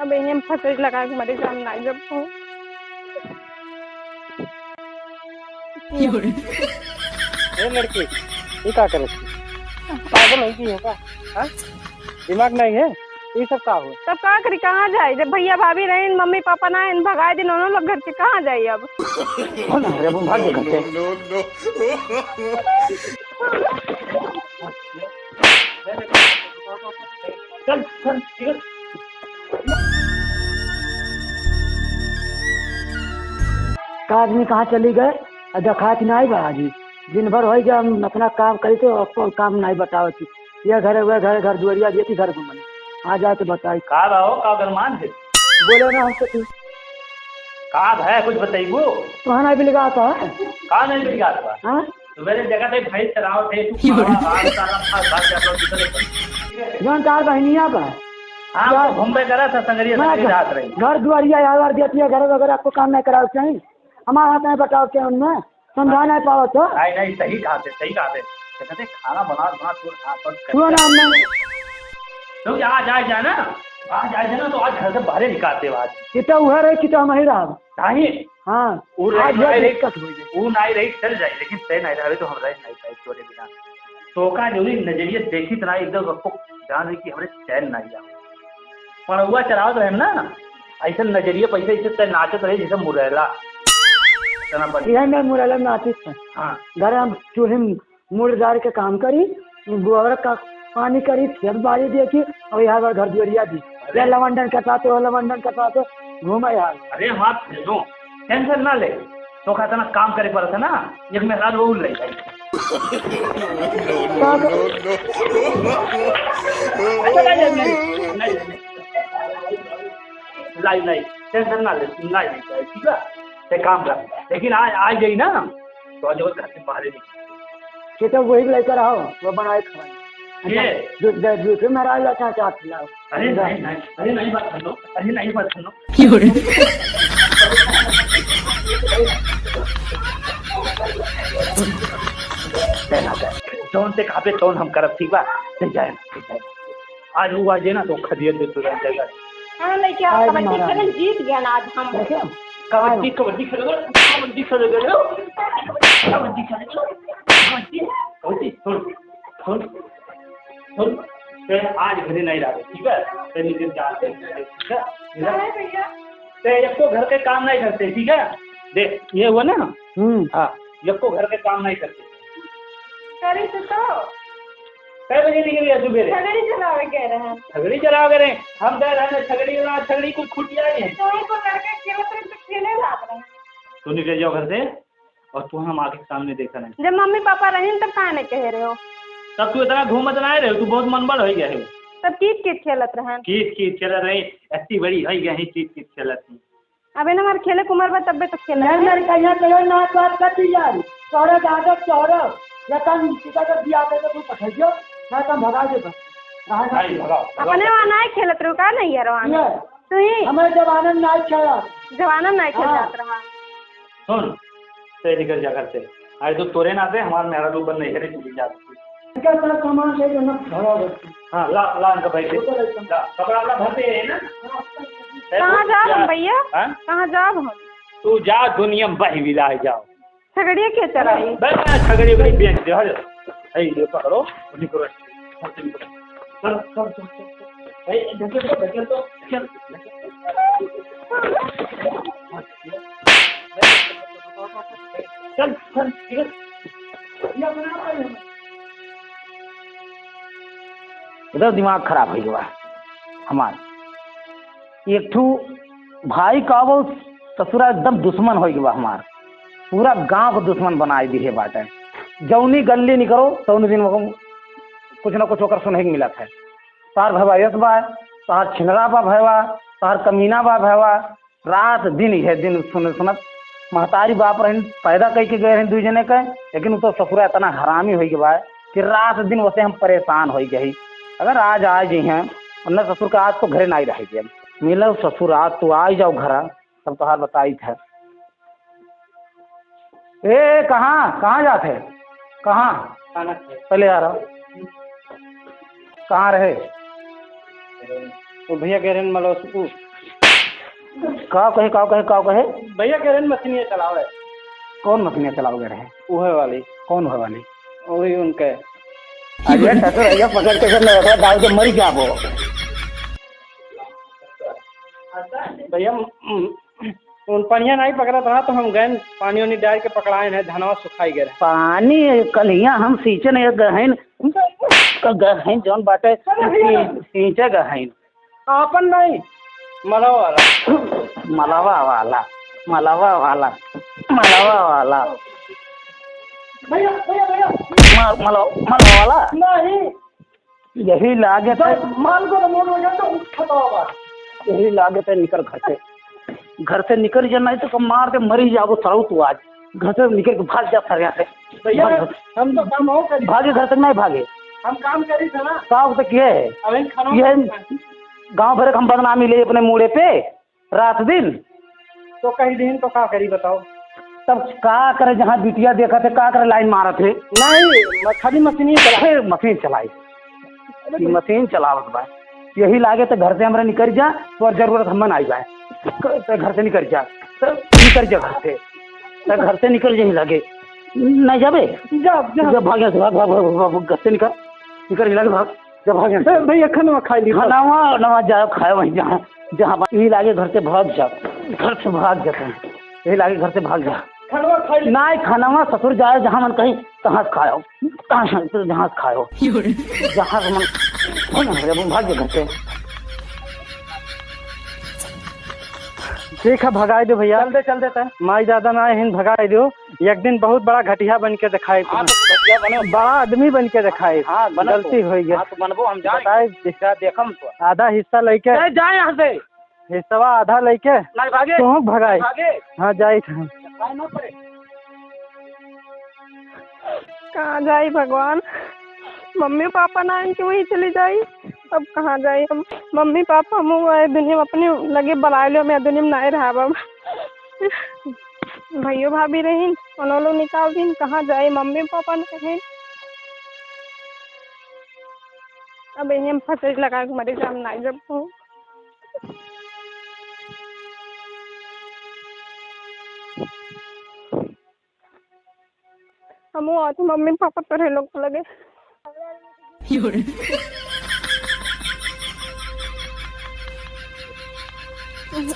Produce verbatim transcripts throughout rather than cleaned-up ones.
अब यही हम फसरी लगा के मरे जान ना जब हो। ए लड़की, तू का करत है? पागल हो गई हो का? हाँ? दिमाग नहीं है? ये सब का हो? तब का करी, कहाँ जाए? जब भैया भाभी रहे, मम्मी पापा ना है, भगाए दिन उन्होंने लोग घर से, कहाँ जाए अब? कौन है? अब हम भाग गए घर से। चल, चल, चल। का आदमी कहाँ चली गए? आ देखात नाई बा आज। दिन भर होइ गया, हम अपना काम करी तो आपको काम नाई बतावत थी। ये घर है, वह घर है, घर दुआरिया दिए थी, घर घूमने। आ जाए तो बताई। का बा हो, का गरमान है? बोलो ना हमसे तू। का भय कुछ बताइबू? तुहां नाई बिलगात है? का नहीं बिलगात बा? हाँ? सुबेरे जगह पे भैंस चरावत है, तू खावा, भात, सारा भात, भात, चावल, दूसरे पर। जौन तार बहनिया बा। हाँ, जा-, तो घूमबे करा था, संगरिया, मैं संगरिया घर, रात रही। घर दुआरिया यार, वार दिया, घर वगैरह आपको काम नहीं करावे के चाही। हमारे हाथ में बतावे के चाही उनमें, समझा नहीं पावत हो। नहीं, नहीं, सही कहा थे, सही कहा थे। तो कहते, खाना बना, बना, तू खा, बस कर। सुनो ना, हमने तो आज, आज जाए ना, आज, आज जाए ना, तो आज घर से बाहर निकाल दे आज। ये तो उहे रहे कि तो हम ही रहा। नहीं। हाँ, वो आज लाइन बहुत नहीं रही, दिक्कत हो गई। वो नहीं रही, चल जाए, लेकिन तय नहीं रहे, तो हम रह नहीं पाए तोरे बिना। तो का जो भी नजरिए देखी तो ना, एकदम सबको जान रही कि हमरे चैन नहीं आवे। पड़ुआ चलावत रहे ना, ऐसे नजरिए पैसे ऐसे तय नाचत रहे जैसे मुरैला। इतना बढ़िया। इहे में मुरैला नाचित है। हाँ। घर हम चूल्हे में मुड़ डार के काम करी, गोबर का पानी करी, खेत बाड़ी देखी, और यहाँ पर घर दुआरिया दी। अरे। ये लवंडन के साथ, वो लवंडन के साथ घूमे यार। अरे हमार भेजो, टेंशन ना ले, तो कहता ना काम करे पड़ता ना, एक में रात वो ले जाए। अच्छा, नहीं, नहीं, नहीं, नहीं, नहीं। लाई, लाई, टेंशन ना ले, लाई, लाई, ठीक है? ते काम कर, लेकिन आज, आज गई ना, तो आज वो घर से बाहर ही निकल। ये तो वही लेकर आओ, वो बनाए खाए। ये? अच्छा, दू-, दू-, दूसरे महाराज का क्या खिलाओ? अरे नहीं, नहीं, अरे नहीं बात सुनो, अरे नहीं बात सुनो। क्यों रे? जौन ते कहा पे तौन हम करब, ठीक बा? ते जाए, ते जाए। आज वो आ जाए ना, तो खदिया दे तुरंत जगह। हाँ, लेके आओ, आज कबड्डी मारा। खेलन जीत गया ना आज हम। देखो। कबड्डी, कबड्डी खेलेगा, कबड्डी खेलेगा, कबड्डी खेलेगा, कबड्डी, कबड्डी, सुन, सुन, सुन, ते आज घरे नहीं रहे, ठीक है? ते निकल जाते हैं, ठीक है? नहीं भैया। ते एको घर के काम नहीं करते, ठीक है? देख, ये हुआ ना? हम्म। हाँ, एको घर के काम नहीं करते। करे तो, तो। कै बजे निकल गया सुबेरे? छगड़ी चलावे गए रहे। छगड़ी चलावे गए रहे। हम गए रहे ना छगड़ी वाला, छगड़ी को खुटिया ही है। तो वहीं पर लड़के खेलत रहे तो खेले लाग रहे। तू निकल जाओ घर से और तू हम आगे सामने देखा नहीं। जब मम्मी पापा रहे तब काहे नहीं कहे रहे हो? तब तू इतना घूमत ना रहे, तू बहुत मनबड़ हो गया है। तब कीत कीत खेलत रहे। कीत कीत खेलत रहे, इतनी बड़ी हो गई है, कीत कीत खेलत रहे। अबे ना हमारे खेले के उम्र बा, तब्बे तो खेले यार, हैं। मेरे कहिया चलो ना बात कर दी यार। तोहरे दादा तोहरे, या तन सीधा कर दिया, आके तो तू पठाई दियो, ना तन भगा दे बस। रहा ना नहीं, दियो। भगाओ, भगाओ। अपने वहाँ ना खेलत रहो का नहीं यार वहाँ? ये। तू ही। हमारे जमाने में ना खेला। जमाने में ना खेल हाँ। जात रहा। सुन, ते निकल जा घर से। आज तो तोरे नाते हमार मेहरा लोग बन नहीं करे, चली जा। इनका सारा सामान ले जाना, भरा बस। हाँ, ला, ला इनका बैग दे। ऊपर एकदम। ला, कपड़ा अपना भर दे है ना? कहाँ जाब हम भैया? हाँ? कहाँ जाब हम? तू जा दुनिया में बही बिलाए जाओ। छगड़िया के चलाई? बस, बस, छगड़ी उगड़ी बेच दे, हट। ए, ये पकड़ो, निकलो। चल, चल, चल, चल, चल। ए, ढकेल तो, ढकेल तो, ढकेल, ढकेल। चल, चल, निकल। इधर दिमाग खराब होइ गवा हमार। एक ठू भाई का वो ससुरा एकदम दुश्मन होइ गवा हमार। पूरा गांव को दुश्मन बनाइ दिहे बाटे। जौनी गल्ली निकरो, तौनी दिन वो कुछ ना कुछ ओकर सुनहे के मिलत है। तार भवा यस बा, तार छिनरा बा भवा, तार कमीना बा भवा, रात दिन इहे दिन सुन-, सुनत। महतारी बाप रहिन, पैदा कइ के गए रहिन दुइ जने के, लेकिन उ तो ससुरा इतना हरामी होइ गवा कि रात दिन वसे हम परेशान होइ गई। अगर आज आ जइहें, वरना ससुर का आज तो घरे नाहीं रह गए। मिलो ससुर, आज तो आ ही जाओ घरा, तब तोहार बताई थे। ए, कहाँ, कहाँ जात है? कहाँ? खाना खाए। पहले आ रहा। कहाँ रहे? तो भैया कह रहे हैं, मतलब, उसको का कहे, का कहे, का कहे? भैया कह रहे हैं, मशीनिया चलावे। कौन मशीनिया चलावे रहे? उहे वाली। कौन उहे वाली? वही उनके। अरे, ससुर, भैया पकड़ के जब मैं डाल के मर जाबो। भैया, उन पनिया नहीं पकड़त रहा तो हम गए पानी उनी डाल के पकड़ाए हैं, धनवा सुखाई गए। पानी कलिया हम सींचे नहीं गए हैं, गए हैं जौन बाटे अरे भैया। सी-, सींचे गए हैं। आपन नहीं, मलवा वाला। मलवा वाला, मलवा वाला, मलवा वाला। भैया, भैया, भैया। म-, मलवा, मलवा वाला। नहीं। यही लागे थे। जब माल को तो मोड़ हो गया तो खतवा बा। यही लागे थे निकर घर से। घर से निकर जा, नहीं तो मार के मरी जाबो सरऊ तू आज। घर से निकर के भाग जा सरिया से। भैया, भाग घर। हम तो काम और करी। भागे घर तक नहीं भागे। हम काम करी थे ना। साहब तो किए है? अबे खाना ये गांव भर के हम बदनामी ले अपने मूड़े पे। रात दिन। तो कही दिन तो का करी बताओ? तब का करे, जहाँ बिटिया देखत है, का करे लाइन मारत है? नहीं, म-, खाली मशीन ही चला। फिर मशीन चलाई। अरे ई भाई। मशीन चलावत बा। यही लागे तो घर से हमरा निकल जा, तो जरूरत हम ना आई जाए। क-, तो घर से निकल जा, तो निकल जा घर से, तो घर से निकल जा, यही लागे। नहीं जाबे? जा, जा। जा, भाग यहाँ से, भाग, भाग, भाग, भाग, भाग, घर से निकल, निकल, यही लागे, भाग। जब भाग ए, भैया, खानवा खाई ली, बस। खानवा, नवा जाओ, खाए वहीं जहाँ, जहाँ बा-, यही लागे घर से भाग जाओ, घर से भाग जाते हैं, यही लागे घर से भाग जाओ। खानवा खाई ली। नाई, खानवा ससुर जाए, जहाँ मन कहीं, तहाँ से खाओ, तहाँ से, जहाँ से खाओ, जहाँ से मन, भाग जाओ घर से। ठीक है, भगाई दो भैया। चल दे, चल देता है। माई दादा ना हिन, भगाई दो। एक दिन बहुत बड़ा घटिया बन के दिखाई हाँ, तुम। तो घटिया बनो। बड़ा आदमी बन के दिखाई। हाँ, बनो गलती तो। होई गई। हाँ, तो बनबो हम जाए। बताए दे। क्या देखम तो। आधा हिस्सा लेके। जाए, जाए यहाँ से। हिस्सा आधा लेके। नहीं भागे। तू भगाई। भागे। हाँ, जाई था। भाई ना पड़े। कहाँ जाई भगवान, मम्मी पापा ना आइन कि वही चली जाई। अब कहाँ जाई हम? मम्मी पापा हम आए दुनिया में अपने लगे बलाए लो, मैं दुनिया में ना रहब अब। भैयो भाभी रहीन, उन्हों लोग निकाल दीन, कहाँ जाई? मम्मी पापा नहीं रहीन। अब यही हम फंसे लगा के मरी जाम, ना जब हो। हमहू आवत मम्मी पापा तोरे लोग के लगे।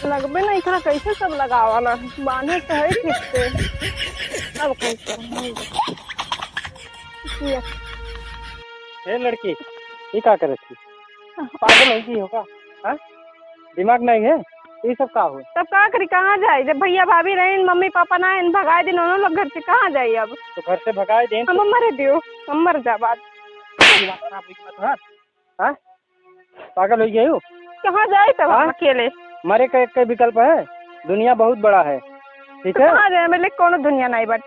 लगबे नहीं करा, कैसे सब लगावाला? बांधे तो है ठीक से। अब कैसे? किया। ए लड़की, ये का करत थी? पागल हो गई हो का? हाँ? दिमाग नहीं है? ये सब का हो? तब का करी, कहाँ जाई? जब भैया भाभी रहीन, मम्मी पापा ना आइन, भगाए दिन उन्होंने लोग घर से, कहाँ जाई अब? तो घर से भगाए दिन हम तो मरे दियो, हम मर जा बात। दिमाग खराब हो गया तुम्हारा? हाँ? पागल हो गई हो? कहाँ जाई तब हम हाँ? अकेले? मरे का एक विकल्प है, दुनिया बहुत बड़ा है, ठीक तो है? कहाँ जाए? मेरे लिए कोनो दुनिया नहीं बट।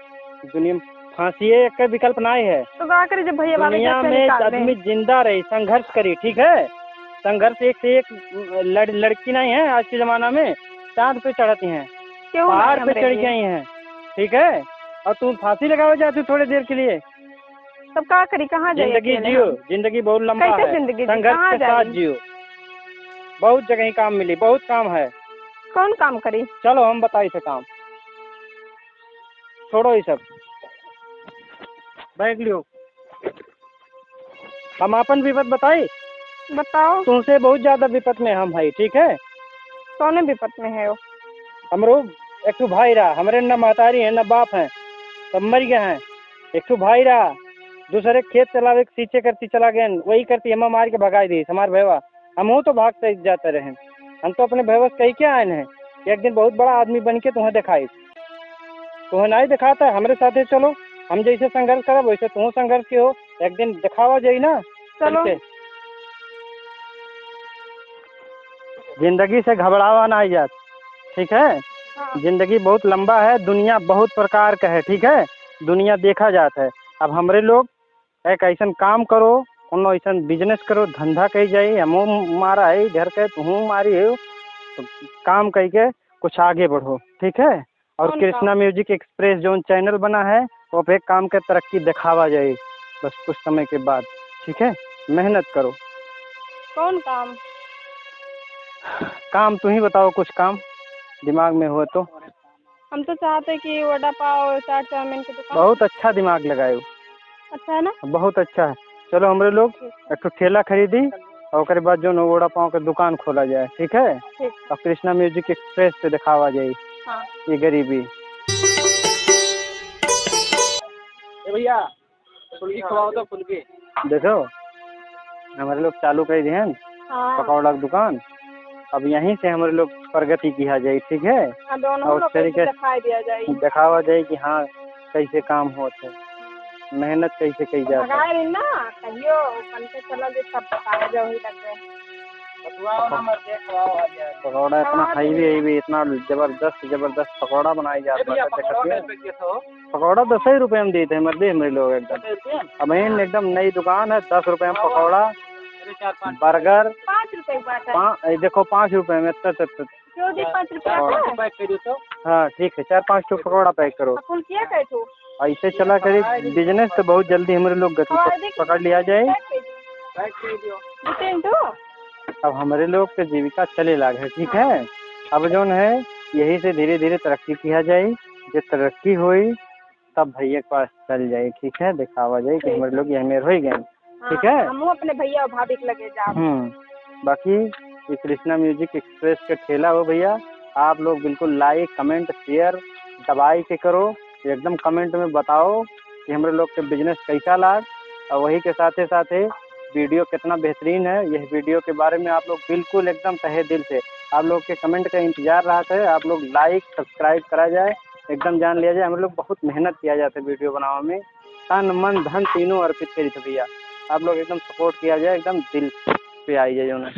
दुनिया में फांसी है, एक विकल्प नहीं है। तो का करी जब भैया भाभी दुनिया घर से में निकाल दे? आदमी जिंदा रही, संघर्ष करी, ठीक है? संघर्ष एक से एक लड़-, लड़की नहीं है आज के जमाना में, चांद पे चढ़ती हैं, क्यों पहाड़ नहीं पे हमरे चढ़ लिए? गई हैं, ठीक है? और तुम फांसी लगावे जाती हो थोड़ी देर के लिए। तब का करी, कहाँ जाई जिंदगी अकेले जियो, हम? जिंदगी बहुत लंबा कैसे है, जिंदगी जी, संघर्ष कहाँ के साथ जाई? जियो। बहुत जगह ही काम मिली, बहुत काम है। कौन काम करी? चलो हम बताई से काम। छोड़ो ये सब। बैग लियो। हम आपन विपत बताई? बताओ। तुमसे बहुत ज्यादा विपत में हम हई, ठीक है? कौने विपत में है वो? हमरो एक ठो भाई रहा, हमरे न महतारी है न बाप है, सब मर गए हैं। एक ठो भाई रहा, दूसरे खेत चलावे के सींचे करती चला गए, वही करती हमें मार के भगाई दी हमार भैया। हमहू तो भागते जाते रहे। हम तो अपने भैया से कही के आए हैं, एक दिन बहुत बड़ा आदमी बन के तुम्हें दिखाई। तुम्हें नहीं दिखाता, हमरे साथे चलो, हम जैसे संघर्ष करब वैसे तुम संघर्ष के हो, एक दिन दिखावा जाई ना। चलो। चल के। जिंदगी से घबरावा ना यार, ठीक है? हाँ। जिंदगी बहुत लंबा है, दुनिया बहुत प्रकार का है, ठीक है? दुनिया देखा जात है। अब हमरे लोग एक ऐसन काम करो, कोनो ऐसन business करो, धंधा कई जाई, हमहू मारा है घर के, तुहू मारी है, तो काम कई के कुछ आगे बढ़ो, ठीक है? और कौन कृष्णा काम? Music Express जौन channel बना है, वो पे काम के तरक्की दिखावा जाए बस कुछ समय के बाद, ठीक है? मेहनत करो। कौन काम? काम तू ही बताओ, कुछ काम दिमाग में हो तो। हम तो चाहते कि वड़ा पाव, चाट, चाउमीन की दुकान। बहुत अच्छा दिमाग लगाए हो। अच्छा है ना? बहुत अच्छा है। चलो, हमरे लोग एक ठो ठेला खरीदी और ओकरे बाद जौन वड़ा पाव के दुकान खोला जाए, ठीक है? ठीक। और कृष्णा म्यूजिक एक्सप्रेस पे दिखावा जाए हाँ। ये गरीबी। ए भैया, फुल्की खवाओ तो, फुल्की। देखो, हमरे लोग चालू कर दिए हैं हाँ। पकौड़ा की दुकान। अब यहीं से हमरे लोग प्रगति किया जाए, ठीक है? हाँ, दोनों और लोग तरीके दिखाई दिया जाए। दिखावा जाए कि हाँ, कैसे काम होत है, मेहनत कैसे कई जात है। भगाए रही ना, कहियो बन के चला जे सब बताया जाए वही लग गए। बतुआओ ना, मत देखो, आ जाए। पकौड़ा इतना हाँ, heavy, heavy, इतना जबरदस्त, जबरदस्त पकौड़ा बनाई जात है, पकौड़ा कैसे कैसे हो? पकौड़ा दस ही रुपये में देते हैं, मर्दे, हमरे लोग एकदम। दस रुपये? अब इन एकदम नई दुकान है, दस रुपये में पकौड़ा, अरे, चार पाँच। बर्गर, पाँच रुपये की बात है। पा-, ए, देखो, पाँच रुपये में, त, त, त, क्यों जी, पाँच रुपये का? पैक कर दो तो। हाँ, ठीक है, चार पाँच ठो पकौड़ा पैक करो। अब फुल्किया कै ठो? ऐसे चला करी, बिजनेस तो बहुत जल्दी हमरे लोग गति हाँ, पक-, देखिए, पकड़ लिया जाए। पैक कर दो। पैक कर दो। दो तीन ठो। अब हमरे लोग के जीविका चले लाग है, ठीक है? अब जौन है, यही से धीरे धीरे तरक्की किया जाए। जे तरक्की होई, तब भैया के पास चल जाई, ठीक है, दिखावा जाई कि ठीक। हमरे लोग यही मेर होई गए, हाँ, ठीक है। हमहू अपने भैया और भाभी के लगे जाब। हम्म, बाकी ये कृष्णा म्यूजिक एक्सप्रेस के ठेला हो भैया, आप लोग बिल्कुल लाइक, कमेंट, शेयर दबाई के करो, एकदम कमेंट में बताओ कि हमरे लोग के बिजनेस कैसा लाग। और वही के साथे साथे वीडियो कितना बेहतरीन है, यह वीडियो के बारे में आप लोग बिल्कुल एकदम तहे दिल से आप लोग के कमेंट का इंतजार रहत है। आप लोग लाइक, सब्सक्राइब करा जाए, एकदम जान लिया जाए, हम लोग बहुत मेहनत किया जाता है वीडियो बनावे में, तन, मन, धन तीनों अर्पित करी थे भैया। आप लोग एकदम सपोर्ट किया जाए, एकदम दिल पे आई जाए, जो ना।